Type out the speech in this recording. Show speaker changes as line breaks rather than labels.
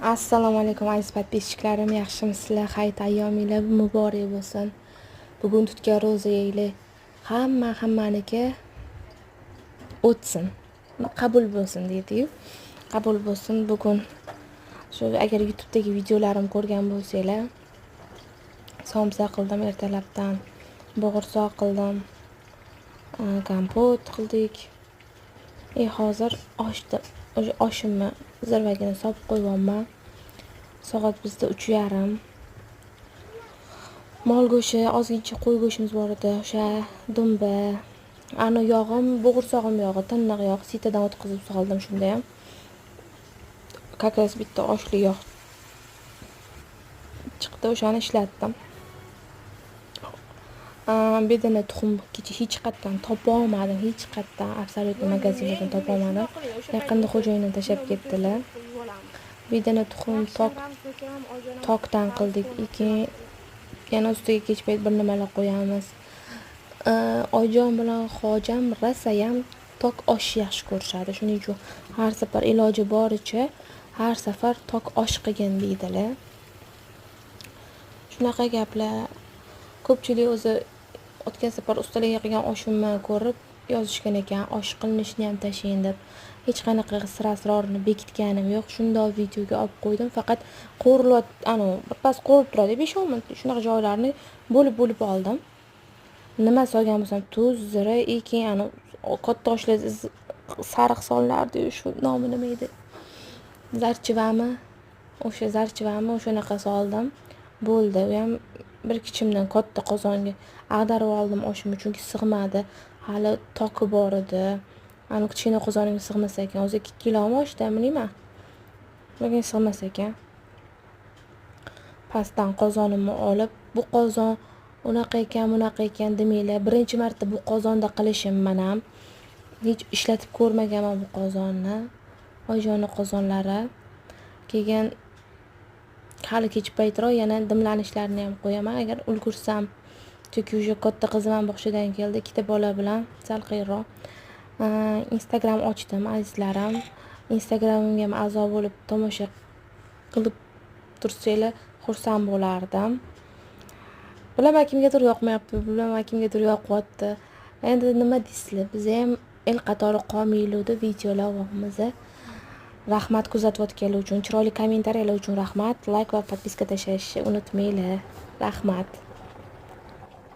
Assalomu alaykum, aziz подписчиklarim, yaxshimisizlar? Hayit ayyominglar muborak bo'lsin. Bugun tutgan ro'zanglar hamma hammaniki o'tsin, qabul bo'lsin deydiyu, qabul bo'lsin. Bugun shu, agar YouTubedagi videolarimni ko'rgan bo'lsanglar, somsa qildim ertalabdan, bo'g'irsoq qildim, kompot qildik. И hozir oshni, o'sha oshimni zirvagini solib qo'yyapman. Soat bizda 3:30. Mol go'shti, ozgincha qo'y go'shtimiz bor edi, o'sha dumba, ani yog'im, bo'g'irsog'im yog'i, tiniq yog', сито dan o'tkazib soldim. Shunda ham как раз bitta oshli yog' chiqdi, o'shani ishlatdim. Bedana tuxum kecha hech qayerdan topolmadim, hech qayerdan, абсолютно magazinlardan topolmadim. Yaqinda xo'jayinim tashlab ketdilar. Bedana tuxum tokdan qildik. Keyin yana ustiga kech payt bir nimalar qo'yamiz. Oyijon bilan hojam rosayam tok osh yaxshi ko'rishadi, shuning uchun har safar iloji boricha har safar tok osh qilgin deydilar. Shunaqa gaplar. Ko'pchilik o'zi o'tgan safar ustalarga qilgan oshimni ko'rib yozishgan ekan, osh qilinishini ham tashlang deb. Hech qanaqa sir asrorini bekitganim yo'q, shundoq videoga olib qo'ydim. Faqat qovurilib, anavi birpas qovurib turadi, 5-10 minut, shunaqa joylarini bo'lib bo'lib oldim. Nima solgan bo'lsam, tuz, zira и keyin anavi katta oshlar sariq solinardiyu, shu nomi nima edi, zarchivami, o'sha zarchivami, o'shanaqa soldim, bo'ldi. U ham bir kichimdan katta qozonga ag'darib oldim oshimni, chunki sig'madi, hali toki bor edi. Ani kichkina qozonimga sig'mas ekan. O'zi 2 kilomi oshda, bilmayman, lekin sig'mas ekan. Pastdan qozonimni olib, bu qozon unaqa ekan, bunaqa ekan demanglar. Birinchi marta bu qozonda qilishim. Man ham hech ishlatib ko'rmaganman bu qozonni, oyijonni qozonlari. Keyin hali kech paytroq yana dimlanishlarini ham qo'yaman, agar ulgursam, chunki уже katta qizim ham bog'chadan keldi, ikkita bola bilan sal qiyinroq. Instagram ochdim, azizlarim. Instagramimga ham a'zo bo'lib, tomosha qilib tursanglar, xursand bo'lardim. Bilaman, kimgadir yoqmayapti, bilaman, kimgadir yoqyapti. Endi nima deysizlar, bizayam el qatori qolmaylik deb videolayapmiz. Rahmat kuzatayotganlar uchun, chiroyli kommentariyalar uchun rahmat. Layk va подписка tashlashni unutmanglar. Rahmat.